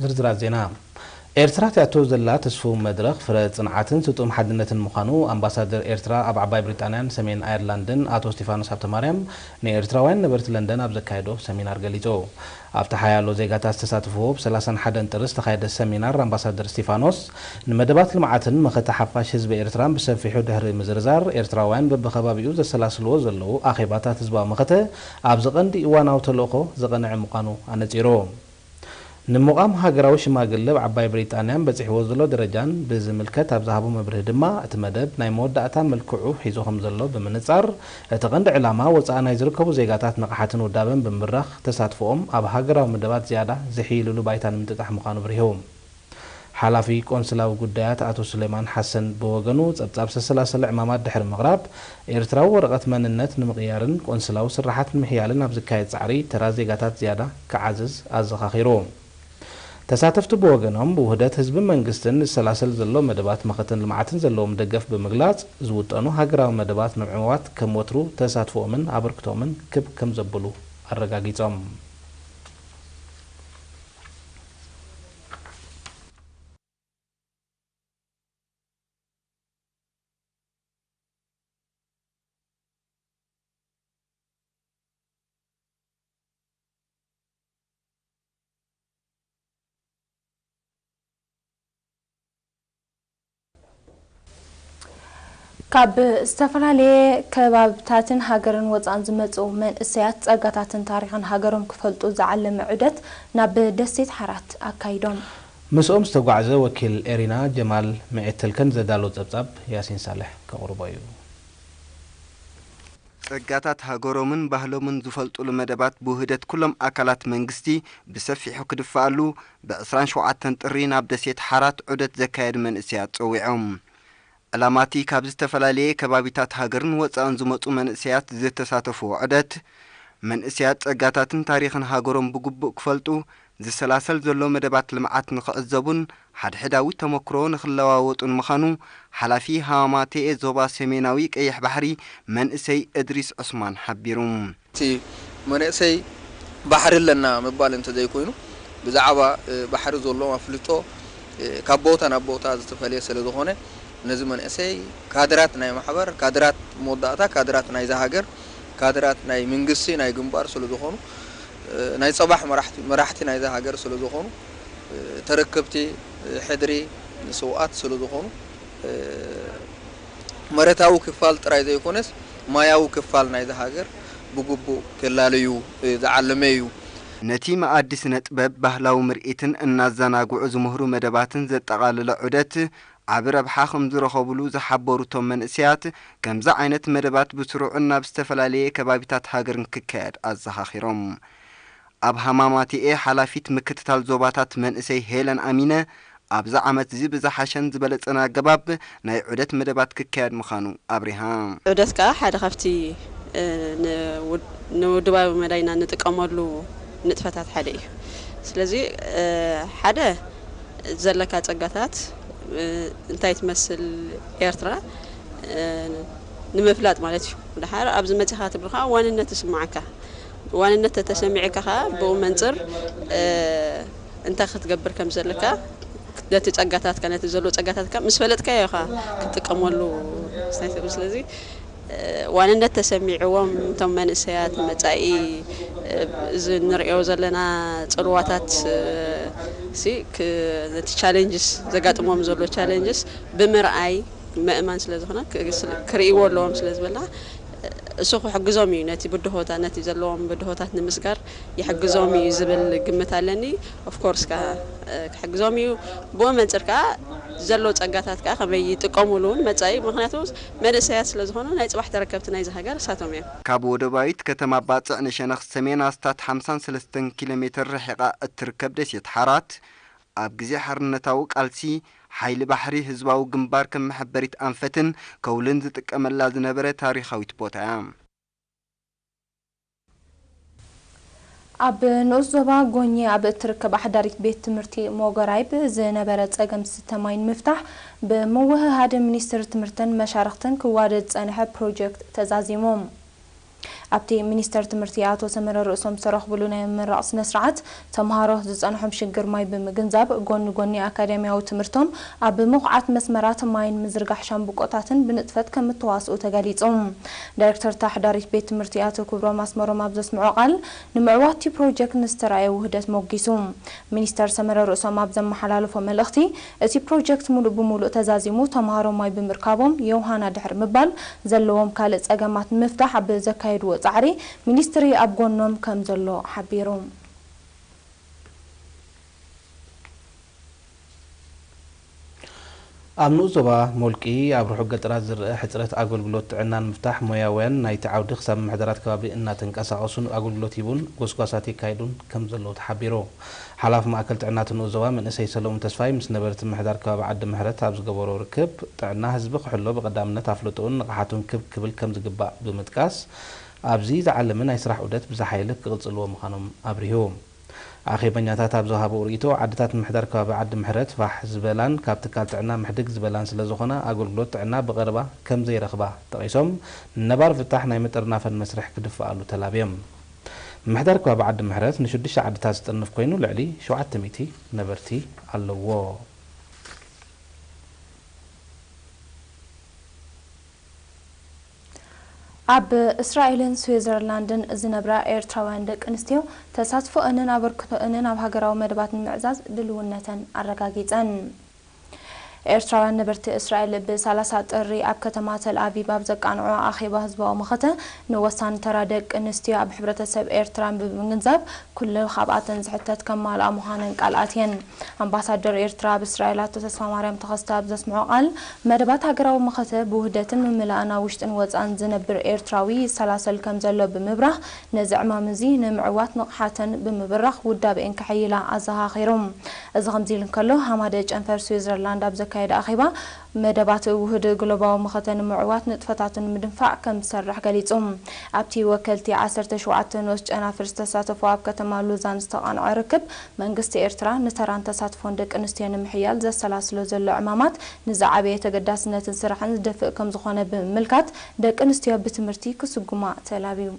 ዝርዝራት ዜና። ኤርትራ ትኣቶ ዘላ ተስፉ መድረኽ ፍረ ጽንዓትን ስጡም ሓድነትን ምዃኑ ኣምባሳደር ኤርትራ ኣብ ዓባይ ብሪጣንያን ሰሜን ኣየርላንድን ኣቶ ስቲፋኖስ ሃብተማርያም ንኤርትራውያን ነበርቲ ለንደን ኣብ ዘካየዶ ሰሚናር ገሊጹ። ኣብቲ ሓያሎ ዜጋታት ዝተሳተፍዎ ብ ሰላሳን ሓደን ጥሪ ዝተኻየደ ሰሚናር ኣምባሳደር ስቲፋኖስ ንመደባት ልምዓትን መኸተ ሓፋሽ ህዝቢ ኤርትራን ብሰፊሑ ድሕሪ ምዝርዛር ኤርትራውያን በብኸባቢኡ ዘሰላስልዎ ዘለዉ ኣኼባታት ህዝባዊ መኸተ ኣብዚ ቀንዲ እዋናዊ ተልእኾ ዝቐንዐ ምዃኑ ኣነጺሩ። ንምቋም ሃገራዊ ሽማግለ ኣብ ዓባይ ብሪጣንያን በጺሕዎ ዘሎ ደረጃን ብዝምልከት ኣብ ዝሃቦ መብርሂ ድማ፣ እቲ መደብ ናይ መወዳእታ መልክዑ ሒዙ ከም ዘሎ ብምንጻር፣ እቲ ቀንዲ ዕላማ ወጻኢ ናይ ዝርከቡ ዜጋታት ንቕሓትን ውዳበን ብምብራኽ፣ ተሳትፎኦም ኣብ ሃገራዊ መደባት ዝያዳ ዝሕይልሉ ባይታ ንምጥጣሕ ምዃኑ ኣብሪሁ። ሓላፊ ቆንስላዊ ጉዳያት ኣቶ ሱሌማን ሓሰን ብወገኑ፣ ጸብጻብ ዝተሰላሰለ ዕማማት ድሕሪ ምቕራብ፣ ኤርትራዊ ወረቐት መንነት ንምቕያርን ቆንስላዊ ስርሓት ንምሕያልን ኣብ ዝካየድ ጻዕሪ፣ ተራ ዜጋታት ዝያዳ ክዓዝዝ ኣዘኻኺሩ። ተሳተፍቲ ብወገኖም፣ ብውህደት ህዝብን መንግስትን ዝሰላሰል ዘሎ መደባት መኸተን ልምዓትን ዘለዎም ደገፍ ብምግላጽ፣ ዝውጠኑ ሃገራዊ መደባት ንምዕዋት ከም ወትሩ ተሳትፎኦምን ኣበርክቶኦምን ክብ ከም ዘብሉ ኣረጋጊጾም። ካብ ዝተፈላለየ ከባብታትን ሃገርን ወጻእን ዝመጹ መንእሰያት ጸጋታትን ታሪኽን ሃገሮም ክፈልጡ ዝዓለመ ዑደት ናብ ደሴት ሓራት ኣካይዶም። ምስኦም ዝተጓዕዘ ወኪል ኤሪና ጀማል መኤተልከን ዘዳሎ ጸብጻብ ያሲን ሳልሕ ከቕርቦ እዩ። ጸጋታት ሃገሮምን ባህሎምን ዝፈልጡሉ መደባት ብውህደት ኩሎም ኣካላት መንግስቲ ብሰፊሑ ክድፋኣሉ ብ ዕስራን ሸውዓተን ጥሪ ናብ ደሴት ሓራት ዑደት ዘካየዱ መንእሰያት ጸዊዖም። ዕላማቲ ካብ ዝተፈላለየ ከባቢታት ሃገርን ወጻእን ዝመጹ መንእሰያት ዝተሳተፍዎ ዑደት፣ መንእሰያት ጸጋታትን ታሪኽን ሃገሮም ብግቡእ ክፈልጡ፣ ዝሰላሰል ዘሎ መደባት ልምዓት ንኽዕዘቡን ሓድሕዳዊ ተመክሮ ንኽለዋወጡን ምዃኑ ሓላፊ ሃማማቴኤ ዞባ ሰሜናዊ ቀይሕ ባሕሪ መንእሰይ እድሪስ ዑስማን ሓቢሩ። እቲ መንእሰይ ባሕሪ ኣለና ምባል እንተዘይኮይኑ፣ ብዛዕባ፣ እ፣ ባሕሪ ዘለዎም ኣፍልጦ፣ እ፣ ካብ ቦታ ናብ ቦታ ዝተፈልየ ስለ ዝኾነ፣ ነዚ መንእሰይ ካድራት ናይ ማሕበር፣ ካድራት መወዳእታ፣ ካድራት ናይዛ ሃገር፣ ካድራት ናይ መንግስቲ፣ ናይ ግንባር ስለ ዝኾኑ፣ እ፣ ናይ ጸባሕ መራሕቲ፣ መራሕቲ ናይዛ ሃገር ስለ ዝኾኑ፣ እ፣ ተረከብቲ፣ እ፣ ሕድሪ ስውኣት ስለ ዝኾኑ፣ እ፣ መሬታዊ ክፋል ጥራይ ዘይኮነስ፣ ማያዊ ክፋል ናይዛ ሃገር ብግቡእ ክላለዩ፣ እ፣ ዝዓለመ እዩ። ነቲ መኣዲ ስነ ጥበብ፣ ባህላዊ ምርኢትን እናዘናግዑ ዝምህሩ መደባትን ዘጠቓለለ ዑደት፣ ዓቢ ረብሓ ከም ዝረኸብሉ ዝሓበሩ እቶም መንእሰያት፣ ከምዚ ዓይነት መደባት ብስሩዕን ናብ ዝተፈላለየ ከባቢታት ሃገርን ክካየድ ኣዘኻኺሮም። ኣብ ሃማማቲኤ ሓላፊት ምክትታል ዞባታት መንእሰይ ሄለን ኣሚነ፣ ኣብዚ ዓመት እዚ ብዝሓሸን ዝበለጸን ኣገባብ ናይ ዑደት መደባት ክካየድ ምዃኑ ኣብሪሃ። ዑደት ከኣ ሓደ ካብቲ፣ እ፣ ንውድ-፣ ንውድባዊ መዳይና ንጥቀመሉ ንጥፈታት ሓደ እዩ። ስለዚ፣ እ፣ ሓደ ዘለካ ጸጋታት፣ እ፣ እንታይ ትመስል ኤርትራ፣ እ፣ ንምፍላጥ ማለት እዩ። ደሓር ኣብዚ መጺኻ ትብል ከኣ ዋንነት ይስምዓካ። ዋንነት ተተሰሚዑካ ከኣ ብኡ መንጽር፣ እ፣ እንታይ ክትገብር ከም ዘለካ፣ ነቲ ጸጋታትካ፣ ነቲ ዘሎ ጸጋታትካ ምስ ፈለጥካዮ ኢኻ ክትጥቀመሉ። ስለዚ፣ እ፣ ዋንነት ተሰሚዕዎም እቶም መንእሰያት መጻኢ፣ እ፣ እዚ እንርእዮ ዘለና ጽልዋታት፣ እ፣ ሲ፣ ክ-፣ ነቲ ቻሌንጅስ ዘጋጥሞም ዘሎ ቻሌንጅስ ብምርኣይ ምእማን ስለ ዝኾነ፣ ክ-፣ ክርእይዎ ኣለዎም ስለ ዝበልና፣ እሱ ክሕግዞም እዩ፣ ነቲ ብድሆታት፣ ነቲ ዘለዎም ብድሆታት ንምስጋር ይሕግዞም እዩ ዝብል ግምት ኣለኒ። ኦፍ ኮርስ ከኣ፣ እ፣ ክሕግዞም እዩ። ብኡ መንጽር ከኣ ዘሎ ጸጋታት ከኣ ከመይ ይጥቀሙሉ እውን መጻኢ፣ ምኽንያቱ መንእሰያት ስለ ዝኾኑ ናይ ጽባሕ ተረከብቲ ናይዚ ሃገር እሳቶም እዮም። ካብ ወደባዊት ከተማ ባጽዕ ንሸነኽ ሰሜን ኣስታት ሓምሳን ሰለስተን ኪሎ ሜትር ርሒቓ እትርከብ ደሴት ሓራት፣ ኣብ ግዜ ሓርነታዊ ቃልሲ፣ ሓይሊ ባሕሪ ህዝባዊ ግንባር ከም መሐበሪት ኣንፈትን ከውልን ዝጥቀመላ ዝነበረ ታሪኻዊት ቦታ እያ። ኣብ ንኡስ ዞባ ጎኜ ኣብ እትርከብ ኣሕዳሪት ቤት ትምህርቲ ሞጎራይብ ዝነበረ ጸገም ዝስተ ማይ ንምፍታሕ ብምውህሃድ ሚኒስትሪ ትምህርትን መሻርኽትን ክዋደድ ዝጸንሐ ፕሮጀክት ተዛዚሙ። ኣብቲ ሚኒስተር ትምህርቲ ኣቶ ሰመረ ርእሶም ዝተረኽብሉ ናይ ምምራቕ ስነ ስርዓት፣ ተምሃሮ ዝጸንሖም ሽግር ማይ ብምግንዛብ፣ ጎኒ ጎኒ ኣካዳሚያዊ ትምህርቶም ኣብ ምኹዓት መስመራት ማይን ምዝርጋሕ ሻምብቆታትን ብንጥፈት ከም እተዋስኡ ተገሊጹ። ዳይሬክተር ታሕዳሪት ቤት ትምህርቲ ኣቶ ክብሮም ኣስመሮም ኣብ ዘስምዖ ቃል፣ ንምዕዋት እቲ ፕሮጀክት ንዝተራእየ ውህደት ሞጊሱ። ሚኒስተር ሰመረ ርእሶም ኣብ ዘመሓላለፎ መልእኽቲ፣ እቲ ፕሮጀክት ሙሉእ ብሙሉእ ተዛዚሙ፣ ተምሃሮ ማይ ብምርካቦም የውሃና ድሕሪ ምባል፣ ዘለዎም ካልእ ጸገማት ንምፍታሕ ኣብ ዘካየድዎ ጻዕሪ ሚኒስትሪ ኣብ ጎኖም ከም ዘሎ ሓቢሩ። ኣብ ንኡስ ዞባ ሞልቂ ኣብ ርሑቕ ገጠራት ዝረኣ ሕጽረት ኣገልግሎት ጥዕና ንምፍታሕ ሞያውያን ናይቲ ዓውዲ ክሳብ ምምሕዳራት ከባቢ እናተንቀሳቐሱን ኣገልግሎት ሂቡን ጎስጓሳት የካይዱን ከም ዘለዉ ተሓቢሩ። ሓላፊ ማእከል ጥዕና እቲ ንኡስ ዞባ መንእሰይ ሰለሙን ተስፋይ ምስ ነበርቲ ምምሕዳር ከባቢ ዓዲ ምሕረት ኣብ ዝገበሮ ርክብ፣ ጥዕና ህዝቢ ክሕሎ ብቐዳምነት ኣፍልጦኡን ንቕሓቱን ክብ ክብል ከም ዝግባእ ብምጥቃስ፣ ኣብዚ ዝዓለመ ናይ ስራሕ ዑደት ብዝሓየለ ክቕጽልዎ ምዃኖም ኣብሪሁ። ኣኼበኛታት ኣብ ዝሃብኦ ርእይቶ፣ ዓድታት ምምሕዳር ከባቢ ዓዲ ምሕረት ፋሕ ዝበላን ካብ ትካል ጥዕና ምሕድግ ዝበላን ስለ ዝኾና፣ ኣገልግሎት ጥዕና ብቐረባ ከም ዘይረኽባ ጠቒሶም፣ ንነባር ፍታሕ ናይ ምጥርናፈን መስርሕ ክድፍኣሉ ተላብዮም። ምምሕዳር ከባቢ ዓዲ ምሕረት ንሽዱሽተ ዓድታት ዝጥርንፍ ኮይኑ፣ ልዕሊ ሸውዓተ ሚእቲ ነበርቲ ኣለዎ። ኣብ እስራኤልን ስዊዘርላንድን ዝነብራ ኤርትራውያን ደቂ ኣንስትዮ፣ ተሳትፎኣንን ኣበርክቶኣንን ኣብ ሃገራዊ መደባት ንምዕዛዝ ድልውነተን ኣረጋጊጸን። ኤርትራውያን ነበርቲ እስራኤል፣ ብሰላሳ ጥሪ ኣብ ከተማ ተል ኣቪቭ ኣብ ዘቃንዖ ኣኼባ ህዝባዊ መኸተ፣ ንወሳኒ ተራ ደቂ ኣንስትዮ ኣብ ሕብረተሰብ ኤርትራ ብምግንዛብ፣ ኩሉ ካብኣተን ዝሕተት ከማልኣ ምዃነን ቃል ኣትየን። ኣምባሳደር ኤርትራ ኣብ እስራኤል ኣቶ ተስፋማርያም ተኸስተ ኣብ ዘስምዖ ቃል፣ መደባት ሃገራዊ መኸተ ብውህደትን ምምላእን ኣብ ውሽጥን ወጻእን ዝነብር ኤርትራዊ ይሰላሰል ከም ዘሎ ብምብራህ፣ ነዚ ዕማም እዚ ንምዕዋት ንቕሓተን ብምብራኽ ውዳቤአን ከሐይላ ኣዘኻኺሩ። እዚ ከምዚ ኢሉ እንከሎ፣ ሃማደ ጨንፈር ስዊዘርላንድ ኣብ ዘካየደ ኣኼባ፣ መደባት ውህድ ግሎባዊ መኸተ ንምዕዋት ንጥፈታቱ ንምድንፋዕ ከም ዝሰርሕ ገሊጹ። ኣብቲ ወከልቲ ዓሰርተ ሸውዓተ ንኡስ ጨናፍር ዝተሳተፉ ኣብ ከተማ ሉዛን ዝተቓንዐ ርክብ፣ መንግስቲ ኤርትራ ንተራን ተሳትፎን ደቂ ኣንስትዮ ንምሕያል ዘሰላስሎ ዘሎ ዕማማት ንዝዓበየ ተገዳስነትን ስራሕን ዝደፍእ ከም ዝኾነ ብምምልካት፣ ደቂ ኣንስትዮ ብትምህርቲ ክስጉማ ተላብዩ።